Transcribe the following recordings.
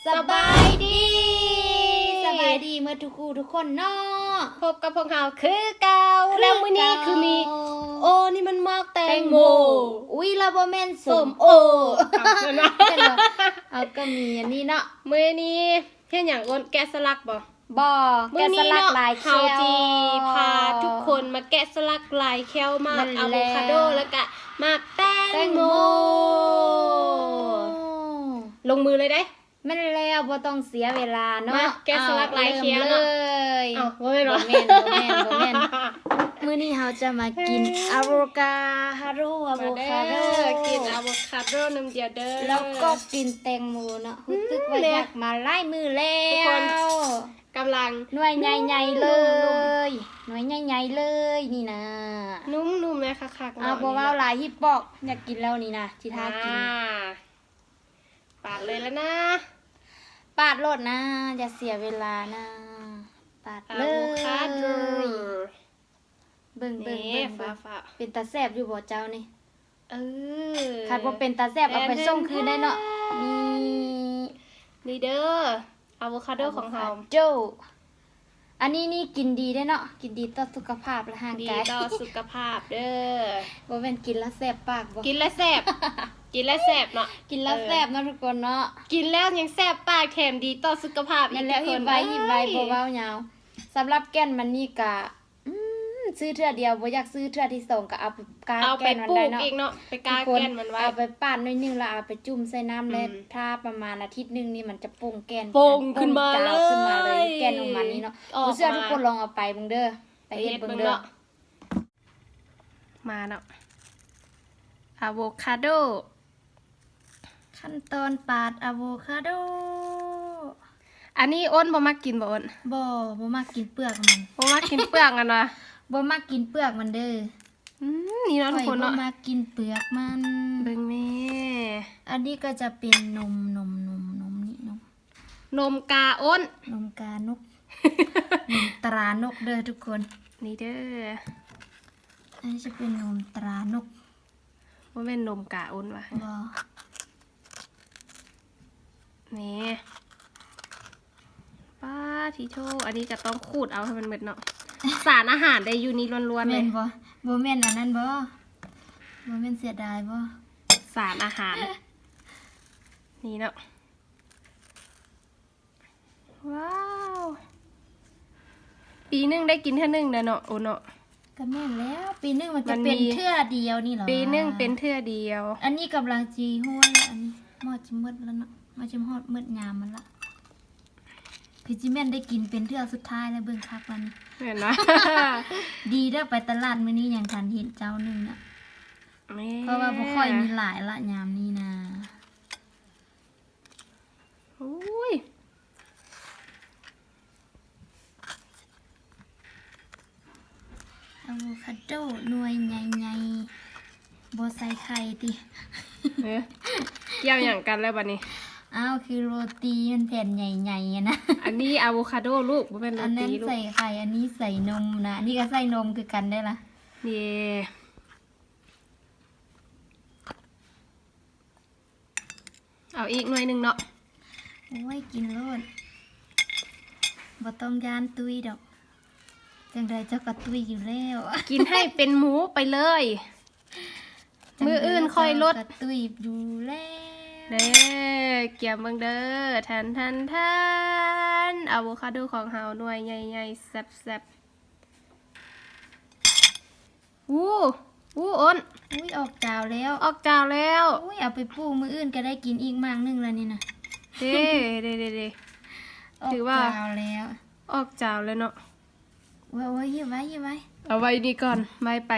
ສະບາຍດີ ສະບາຍດີໝົດທຸກຄູ່ທຸກຄົນເນາະ ພົບກັບພວກເຮົາຄືເກົ່າ ຄືເກົ່າ ແລ້ວມື້ນີ້ຄືມີ ໂອ້ ນີ້ມັນໝາກແຕງໂມ ແຕງໂມ ອຸ້ຍ ລະບໍ່ແມ່ນສົ້ມໂອ ສົ້ມໂອ ເອົາ ເອົາ ກໍມີອັນນີ້ເນາະ ມື້ນີ້ເຮັດຫຍັງ ແກະສະຫຼັກບໍ່? ບໍ່ ມື້ນີ້ເນາະ ແກະສະຫຼັກລາຍແຂ້ວ ເຮົາຊິພາທຸກຄົນມາແກະສະຫຼັກລາຍແຂ້ວໝາກ ແມ່ນແລ້ວ ອາໂວຄາໂດ ແລ້ວກະໝາກແຕງໂມ ແຕງໂມ ລົງມືເລີຍເດ້. ແມ່ນແລ້ວ ບໍ່ຕ້ອງເສຍເວລາເນາະ ມາແກະສະຫຼັກລາຍແຂ້ວເນາະ ເລີ່ມເລີຍ ເອົ້າ ບໍ່ແມ່ນບໍ່? ບໍ່ແມ່ນ ບໍ່ແມ່ນ ບໍ່ແມ່ນ ມື້ນີ້ເຮົາຈະມາກິນ ເອີ ອາໂວຄາໂດ ອາໂວຄາໂດ ມາເດີ ກິນອາໂວຄາໂດນຳດຽວເດີ ແລ້ວກໍກິນແຕງໂມເນາະ ອືມ ຮູ້ສຶກວ່າ ແມ່ນ ຢາກມາຫຼາຍມື້ແລ້ວ ທຸກຄົນ ກຳລັງ ໜ່ວຍໃຫຍ່ໆເລີຍ ໜ່ວຍໃຫຍ່ໆເລີຍນີ້ນະ ນຸ້ມໆ ແລ້ວຄັກໆ ເນາະ ເອົາ ບໍ່ເວົ້າຫຼາຍ ຮີບປອກ ຢາກກິນແລ້ວນີ້ນະ ຊິຖ້າກິນ ອ່າ ປາດເລີຍລະນະ ປາດໂລດນະ ຢ່າເສຍເວລານະ ປາດເລີຍ ອາໂວຄາໂດ ເບິ່ງໆໆ ນີ້ ເບິ່ງໆ ຟ້າໆ ເປັນຕາແຊບຢູ່ບໍ່ເຈົ້ານີ້? ເອີ ຄັນບໍ່ເປັນຕາແຊບ ເອົາໄປສົ່ງຄືນໄດ້ເນາະ ແມ່ນໆ ນີ້ ນີ້ເດີ ອາໂວຄາໂດຂອງເຮົາ ອາໂວຄາໂດ ອັນນີ້ນີ້ກິນດີເດ້ເນາະ ກິນດີຕໍ່ສຸຂະພາບ ແລະ ຮ່າງກາຍ ດີຕໍ່ສຸຂະພາບເດີ ບໍ່ແມ່ນກິນແລ້ວແສບປາກບໍ່? ກິນແລ້ວແຊບ ກິນແລ້ວແຊບເນາະ ກິນແລ້ວແຊບເນາະ ເອີ ທຸກຄົນເນາະ ກິນແລ້ວຍັງແຊບປາກ ແຖມດີຕໍ່ສຸຂະພາບອີກ ແມ່ນແລ້ວ ທຸກຄົນ ຮີບໄວ້ ຮີບໄວ້ ເອີຍ ບໍ່ເວົ້າຍາວ ສຳລັບແກ່ນມັນນີ້ກະ ອືມ ຊື້ເທື່ອດຽວ ບໍ່ຢາກຊື້ເທື່ອທີສອງ ກໍເອົາໄປກາ ເອົາໄປ ແກ່ນມັນໄດ້ເນາະ ປູກອີກເນາະ ໄປກາ ທຸກຄົນ ແກ່ນມັນໄວ້ ເອົາໄປປາດໜ້ອຍໜຶ່ງ ແລ້ວເອົາໄປຈຸ້ມໃສ່ນ້ຳ ອືມ ແລ້ວຖ້າປະມານອາທິດໜຶ່ງນີ້ ມັນຈະປົ່ງແກ່ນ ປົ່ງຂຶ້ນມາເລີຍ ປ່ງຂຶ້ນມາເລີຍ ແກ່ນຂອງມັນນີ້ເນາະ ອອກມາ ບໍ່ເຊື່ອທຸກຄົນລອງເອົາໄປເບິ່ງເດີ ໄປເຮັດເບິ່ງເດີ ມາເນາະ ອາໂວຄາໂດ ຂັ້ນຕອນປາດອາໂວຄາໂດ ອັນນີ້ໂອນບໍ່ມັກກິນບໍ່ໂອນ? ບໍ່ ບໍ່ມັກກິນເປືອກມັນ ບໍ່ມັກກິນເປືອກມັນຫວາ? ບໍ່ມັກກິນເປືອກມັນເດີ ອືມ ນີ້ເນາະ ທຸກຄົນເນາະ ຂ້ອຍບໍ່ມັກກິນເປືອກມັນ ເບິ່ງແມ້ ອັນນີ້ກໍຈະເປັນນົມ ນົມ ນົມ ນົມນີ້ ນົມ ນົມກາໂອນ ນົມການົກ ນົມຕານົກເດີທຸກຄົນ ນີ້ເດີ ອັນນີ້ຈະເປັນນົມຕານົກ ບໍ່ແມ່ນນົມກາໂອນຫວາ? ບໍ່ ແໝ ປາທິໂທ ອັນນີ້ກໍຕ້ອງຂູດເອົາໃຫ້ມັນໝົດເນາະ ສານອາຫານໄດ້ຢູ່ນີ້ລ້ວນໆເລີຍ ແມ່ນບໍ່? ບໍ່ແມ່ນອັນນັ້ນບໍ່? ບໍ່ແມ່ນເສຍດາຍບໍ່? ສານອາຫານ ນີ້ເນາະ ວ້າວ ປີໜຶ່ງໄດ້ກິນເທື່ອໜຶ່ງນະເນາະ ໂອເນາະ ກໍແມ່ນແລ້ວ ປີໜຶ່ງມັນຈະເປັນເທື່ອດຽວນີ້ລະ ປີໜຶ່ງເປັນເທື່ອດຽວ ອັນນີ້ກຳລັງຊິຫ້ວຍລະ ອັນນີ້ໝໍ້ຊິໝົດລະເນາະ ໝໍ້ຊິຮອດໝົດຍາມມັນລະ ຄືຊິແມ່ນໄດ້ກິນເປັນເທື່ອສຸດທ້າຍແລ້ວ ເບິ່ງຄັກລະນີ້ ແມ່ນຫວາ? ດີເດີ ໄປຕະຫຼາດມື້ນີ້ຍັງທັນເຫັນເຈົ້າໜຶ່ງນະ ແມ່ ເພາະວ່າບໍ່ຄ່ອຍມີຫຼາຍລະຍາມນີ້ນະ. ໂອ້ຍ ອາໂວຄາໂດໜ່ວຍໃຫຍ່ໆ ບໍ່ໃສ່ໄຂ່ຕິ? ເອີ ກ່ຽວຫຍັງກັນແລ້ວບາດນີ້? ອ້າວ ຄືໂຣຕີມັນແຜ່ນໃຫຍ່ໆຫັ້ນນະ. ອັນນີ້ອາໂວຄາໂດລູກ ບໍ່ແມ່ນໂຣຕີລູກ. ອັນນັ້ນໃສ່ໄຂ່ ອັນນີ້ໃສ່ນົມນະ. ອັນນີ້ກໍໃສ່ນົມຄືກັນໄດ໋ລະ. ເຢ. ເອົາອີກໜ່ວຍໜຶ່ງເນາະ. ໂອ້ຍ ກິນໂລດ ບໍ່ຕ້ອງຢ້ານຕຸ້ຍດອກ. ຈັ່ງໃດເຈົ້າກໍຕຸ້ຍຢູ່ແລ້ວ. ກິນໃຫ້ເປັນໝູໄປເລີຍ. ມື້ອື່ນຄ່ອຍລົດ. ຈັ່ງໃດເຈົ້າກໍຕຸ້ຍຢູ່ແລ້ວ. ເດີ ກຽມເບິ່ງເດີ. ທັນ ທັນ ທັນ ອາໂວຄາໂດຂອງເຮົາໜ່ວຍໃຫຍ່ໆ ແຊບໆ. ອູ້ ອູ້ ໂອນ. ອຸ້ຍ ອອກຈາວແລ້ວ ອອກຈາວແລ້ວ. ອຸ້ຍ ເອົາໄປປູກ ມື້ອື່ນກໍໄດ້ກິນອີກໝາກໜຶ່ງແລ້ວນີ້ນະ. ເດ້ ເດ້ ເດ້ ເດ້ ອອກຈາວແລ້ວ ຖືວ່າອອກຈາວແລ້ວເນາະ. ໂອ້ຍ ໂອ້ຍ ຮີບໄວ້ ຮີບໄວ້ ເອົາໄວ້ນີ້ກ່ອນ ໄວ້ໄປ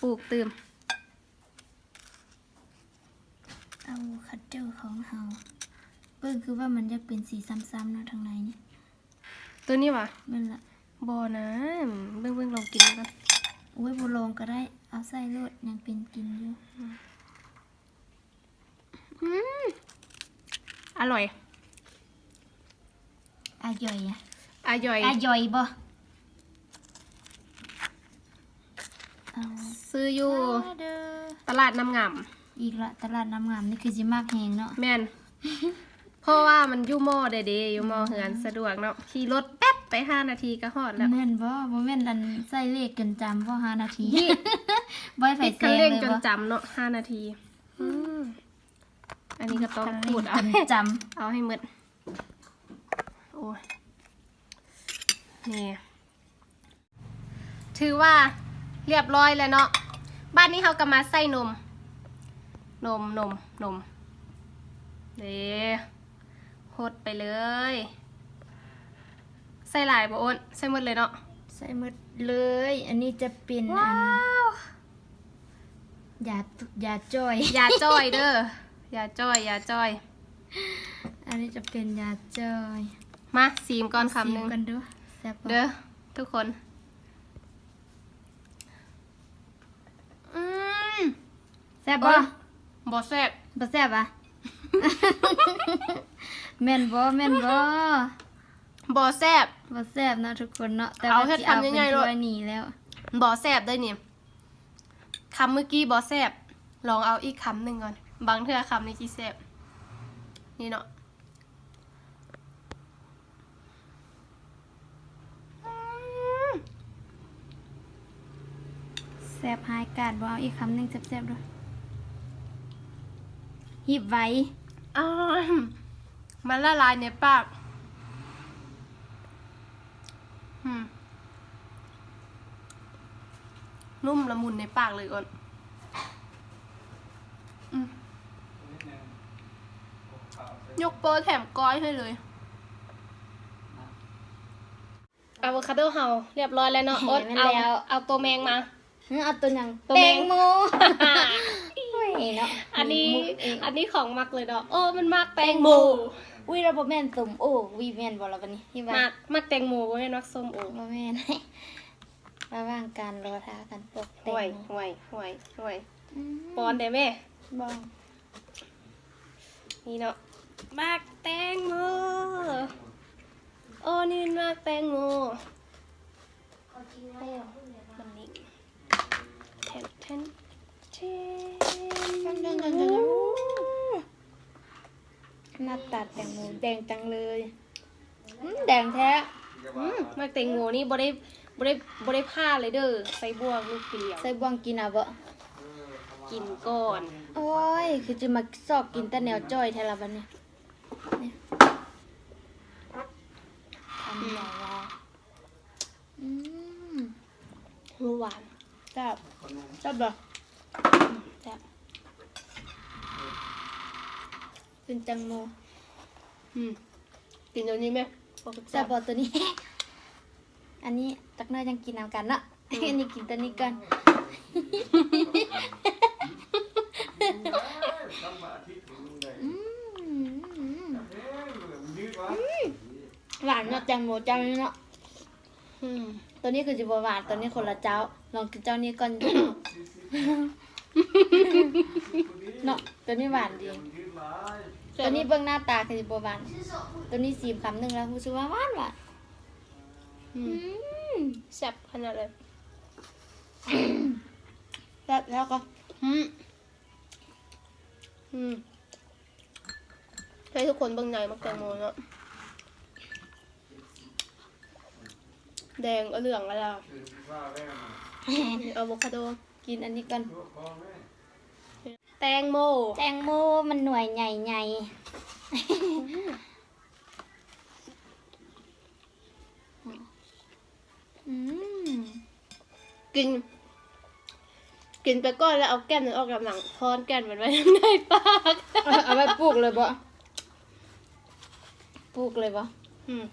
ປູກຕື່ມ. ອາໂວຄາໂດຂອງເຮົາ ເບິ່ງຄືວ່າມັນຢາກເປັນສີຊ້ຳໆເນາະ ທາງໃນນີ້. ໂຕນີ້ຫວາ? ແມ່ນລະ. ບໍ່ນະ ເບິ່ງ ເບິ່ງ ລອງກິນເບິ່ງກ່ອນ. ໂອ້ຍ ບໍ່ລອງກໍໄດ້ ເອົາໃສ່ໂລດ ຍັງເປັນກິນຢູ່. ອືມ ອະລ່ອຍ ອະຢອຍ ອະ ອະຢອຍ ອະຢອຍບໍ່? ເອົາ ຊື້ຢູ່ ມາເດີ ຕະຫຼາດນ້ຳງາມ. ອີກລະ ຕະຫຼາດນ້ຳງາມນີ້ຄືຊິມັກແຮງເນາະ. ແມ່ນ. ເພາະວ່າມັນຢູ່ມໍ່ເດ້ ຢູ່ມໍ່ເຮືອນ ອືມ ສະດວກເນາະ ຂີ່ລົດແປັບໄປຫ້ານາທີກໍຮອດແລ້ວ. ແມ່ນບໍ່? ບໍ່ແມ່ນອັນໃສ່ເລກຈົນຈຳບໍ່ ຫ້ານາທີ? ບໍ່ໃຫ້ໃຜແຊງເລີຍບໍ່? ຄິດຄັນເລັ່ງຈົນຈຳເນາະ ຫ້ານາທີ. ອືມ ອັນນີ້ກໍຕ້ອງຂູດເອົາ ເອົາໃຫ້ໝົດ. ໂອ້ຍ ນີ້ ຖືວ່າລຽບຮ້ອຍແລ້ວເນາະ. ບາດນີ້ເຮົາກໍມາໃສ່ນົມ ນົມ ນົມ ນົມ ເດ້ ຫົດໄປເລີຍ. ໃສ່ຫຼາຍບໍ່ ໂອນ? ໃສ່ໝົດເລີຍເນາະ? ໃສ່ໝົດເລີຍ. ອັນນີ້ຈະເປັນ ວ້າວ ອັນ ຢາ ຢາຈ່ອຍ ຢາຈ່ອຍເດີ້ ຢາຈ່ອຍ ຢາຈ່ອຍ. ອັນນີ້ຈະເປັນຢາຈ່ອຍ. ມາຊີມກ່ອນຄຳໜຶ່ງ ຊີມກ່ອນດູ ແຊບບໍ່ ເດີ້ທຸກຄົນ. ອືມ ແຊບບໍ່? ໂອ້ຍ ບໍ່ແຊບ. ບໍ່ແຊບຫວາ? ແມ່ນບໍ່? ແມ່ນບໍ່? ບໍ່ແຊບ ບໍ່ແຊບເນາະທຸກຄົນເນາະ. ແຕ່ວ່າເອົາເຮັດຄຳໃຫຍ່ໆໂລດ ຊິເອົາເປັນຖ້ວຍນີ້ແລ້ວ. ບໍ່ແຊບເດີ້ນີ້. ຄຳມື້ກີ້ບໍ່ແຊບ ລອງເອົາອີກຄຳໜຶ່ງກ່ອນ ບາງເທື່ອຄຳນີ້ຊິແຊບ. ນີ້ເນາະ ອືມ ແຊບຮ້າຍກາດບໍ່? ເອົາອີກຄຳໜຶ່ງແຊບໆດູ ຮີບໄວ. ອາ ມັນລະລາຍໃນປາກ. ອືມ ນຸ້ມລະມຸນໃນປາກເລີຍກ່ອນ. ອືມ ຍົກໂປ້ແຖມກ້ອຍໃຫ້ເລີຍ. ອາໂວຄາໂດເຮົາລຽບຮ້ອຍແລ້ວເນາະ. ແມ່ນແລ້ວ ອົດ ເອົາ ເອົາໂຕແມງມາ. ຫື ເອົາໂຕຫຍັງ? ໂຕແມງ ແຕງໂມ. ໂອ້ຍເນາະ ອັນນີ້ ມີມຸກອີກ ອັນນີ້ຂອງມັກເລີຍເນາະ. ໂອ້ ມັນມັກແຕງໂມ. ອຸ້ຍ ລະບໍ່ແມ່ນສົ້ມໂອ ວິ ແມ່ນບໍ່ລະບັດນີ້? ທີ່ວ່າ ມັກ ມັກແຕງໂມ ບໍ່ແມ່ນມັກສົ້ມໂອ. ບໍ່ແມ່ນ ລະຫວ່າງການລໍຖ້າກັນປອກແຕງໂມ. ຫ້ວຍ ຫ້ວຍ ຫ້ວຍ ອືມ ປ້ອນໄດ້ແມ? ບໍ່ ນີ້ເນາະ ໝາກແຕງໂມ ໂອ ນີ້ໝາກແຕງໂມ. ໂອ້ ມັນນີ້ ແທນ ແທນ ແທນ ໂອ້ ໜ້າຕາແຕງໂມແດງຈັງເລີຍ. ອືມ ແດງແທ້. ອືມ ໝາກແຕງໂມນີ້ບໍ່ໄດ້ ບໍ່ໄດ້ ບໍ່ໄດ້ຜ່າເລີຍເດີ້ ໃສ່ບ່ວງລູກດຽວ. ໃສ່ບ່ວງກິນເອົາບໍ? ກິນກ່ອນ. ໂອ້ຍ ຄືຊິມາຊອກກິນແຕ່ແນວຈ່ອຍແທ້ລະບັດນີ້. ນີ້ ອືມ ຄຳໃຫຍ່ວ່າ ອືມ ຫວານ. ແຊບ ແຊບບໍ່? ອືມ ແຊບ. ເປັນແຕງໂມ. ອືມ ກິນໂຕນີ້ແມະ. ແຊບບໍ່ໂຕນີ້? ອັນນີ້ຈັກໜ້ອຍຈັ່ງກິນນຳກັນເນາະ. ອືມ ອັນນີ້ກິນໂຕນີ້ກ່ອນ. ອືມ ອືມ ຫວານເນາະ ແຕງໂມເຈົ້ານີ້ເນາະ. ອືມ ໂຕນີ້ຄືຊິບໍ່ຫວານ ໂຕນີ້ຄົນລະເຈົ້າ. ລອງກິນເຈົ້ານີ້ກ່ອນເນາະ. ໂຕນີ້ຫວານດີ. ໂຕນີ້ເບິ່ງໜ້າຕາຄືຊິບໍ່ຫວານ. ໂຕນີ້ຊີມຄຳໜຶ່ງແລ້ວຮູ້ສຶກວ່າຫວານໆ. ອືມ ອືມ ແຊບຂະໜາດເລີຍ. ແຊບແລ້ວກໍ ອືມ ອືມ ໃຫ້ທຸກຄົນເບິ່ງໃນໝາກແຕງໂມເນາະ ແດງເຫຼືອງອະລາມ. ອາໂວຄາໂດ ກິນອັນນີ້ກ່ອນ. ແຕງໂມ ແຕງໂມມັນໜ່ວຍໃຫຍ່ໆ. ອືມ ອືມ ກິນ ກິນໄປກ່ອນແລ້ວເອົາແກ່ນມັນອອກນຳຫຼັງ ຄອນແກ່ນມັນໄວ້ໃນປາກ. ເອົາໄວ້ປູກເລີຍບໍ? ປູກເລີຍບໍ? ອືມ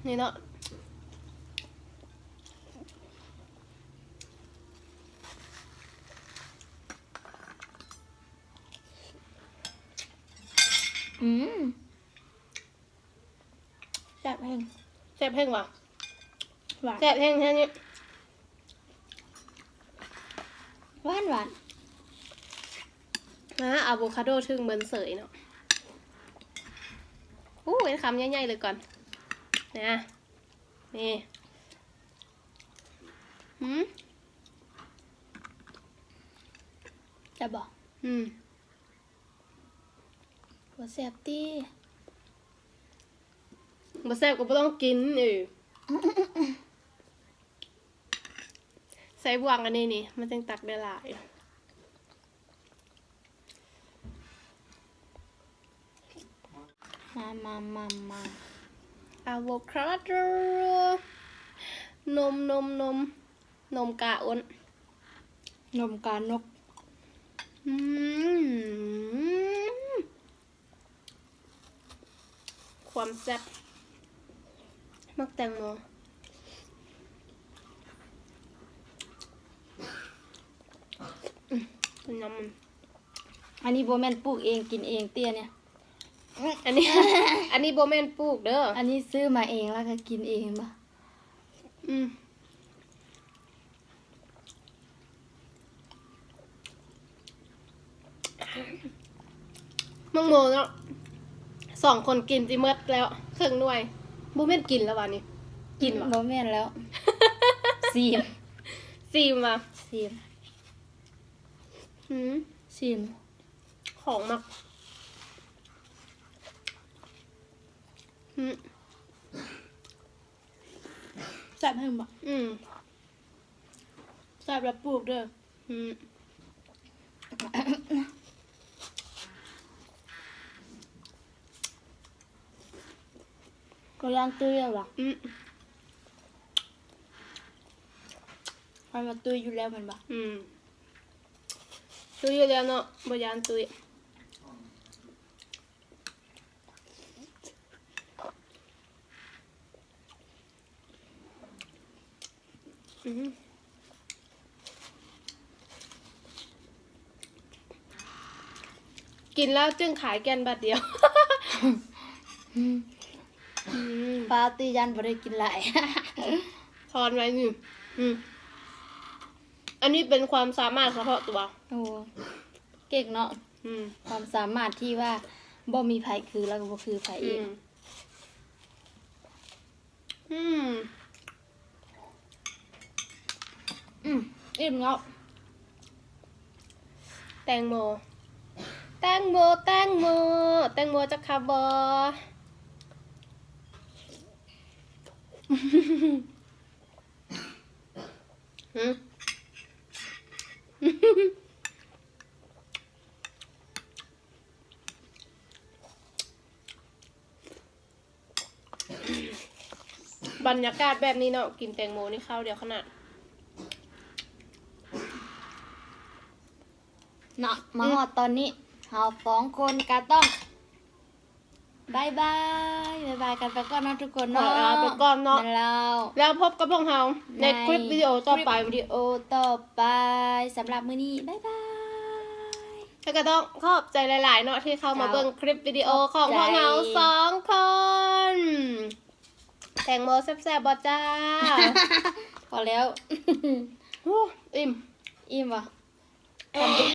ນີ້ເນາະ. ອືມ ແຊບແຮງ. ແຊບແຮງຫວາ? ຫວານ ແຊບແຮງແທ້ນີ້. ຫວານໆ. ອາ ອາໂວຄາໂດຖືກເມີນເສີຍເນາະ. ໂອ້ ເຮັດຄຳໃຫຍ່ໆເລີຍກ່ອນ ນະ. ນີ້ ອ ອືມ ແຊບບໍ່? ອືມ ບໍ່ແຊບຕິ? ບໍ່ແຊບກໍບໍ່ຕ້ອງກິນເອີ. ໃສ່ບ່ວງອັນນີ້ນີ້ ມັນຈຶ່ງຕັກໄດ້ຫຼາຍ. ມາ ມາ ມາ ມາ ອາໂວຄາໂດ ນົມ ນົມ ນົມ ນົມກາອົນ ນົມການົກ. ອືມ ຄວາມແຊບ ໝາກແຕງໂມ ອືມ ຍຳ. ອັນນີ້ບໍ່ແມ່ນປູກເອງກິນເອງຕິອັນນີ້? ອັນນີ້ ອັນນີ້ບໍ່ແມ່ນປູກເດີ ອັນນີ້ຊື້ມາເອງແລ້ວກໍກິນເອງແມ່ນບໍ່? ອືມ ໝາກໂມເນາະ ສອງຄົນກິນຊິໝົດແລ້ວເຄິ່ງໜ່ວຍ. ບໍ່ແມ່ນກິນແລ້ວຫວານີ້? ກິນຫວາ? ບໍ່ແມ່ນແລ້ວ ຊີມ ຊີມຫວາ? ຊີມ ອືມ ຊີມ ຂອງໝາກ ອືມ ແຊບແຮງບໍ່? ອືມ ແຊບແລ້ວປູກເດີ. ອືມ ບໍ່ຢ້ານຕຸ້ຍແລ້ວຫວາ? ອືມ ເພາະວ່າຕຸ້ຍຢູ່ແລ້ວແມ່ນບໍ່? ອືມ ຕຸ້ຍຢູ່ແລ້ວເນາະ ບໍ່ຢ້ານຕຸ້ຍ. ອືມ ກິນແລ້ວຈຶ່ງຂາຍແກ່ນບາດດຽວ. ອືມ ອືມ ປາຕີຢ້ານບໍ່ໄດ້ກິນຫຼາຍ ຊ້ອນໄວ້ນີ້. ອືມ ອັນນີ້ເປັນຄວາມສາມາດສະເພາະຕົວ. ໂອ້ ເກັ່ງເນາະ. ອືມ ຄວາມສາມາດທີ່ວ່າບໍ່ມີໃຜຄື ແລ້ວກໍບໍ່ຄືໃຜອີກ. ອືມ ອືມ ອືມ ອີ່ມແລ້ວ. ແຕງໂມ ແຕງໂມ ແຕງໂມ ແຕງໂມຈັກຄັບບໍ່? ຫື? ບັນຍາກາດແບບນີ້ເນາະ ກິນແຕງໂມນີ້ຄາວດຽວຂະໜາດເນາະ. ມາຮອດຕອນນີ້ ເຮົາສອງຄົນກະຕ້ອງບາຍບາຍ ບາຍບາຍກັນໄປກ່ອນເນາະທຸກຄົນເນາະ ຂໍລາໄປກ່ອນເນາະ ແມ່ນແລ້ວ ແລ້ວພົບກັບພວກເຮົາໃນຄລິບວິດີໂອຕໍ່ໄປ ຄລິບວິດີໂອຕໍ່ໄປ. ສຳລັບມື້ນີ້ ບາຍບາຍ ແລ້ວກໍຕ້ອງຂອບໃຈຫຼາຍໆເນາະ ທີ່ເຂົ້າມາເບິ່ງຄລິບວິດີໂອຂອງພວກເຮົາສອງຄົນ. ແຕງໂມແຊບໆບໍ່ຈ້າ? ພໍແລ້ວ. ໂອ້ ອີ່ມ ອີ່ມບໍ່? ຄຳດຽວ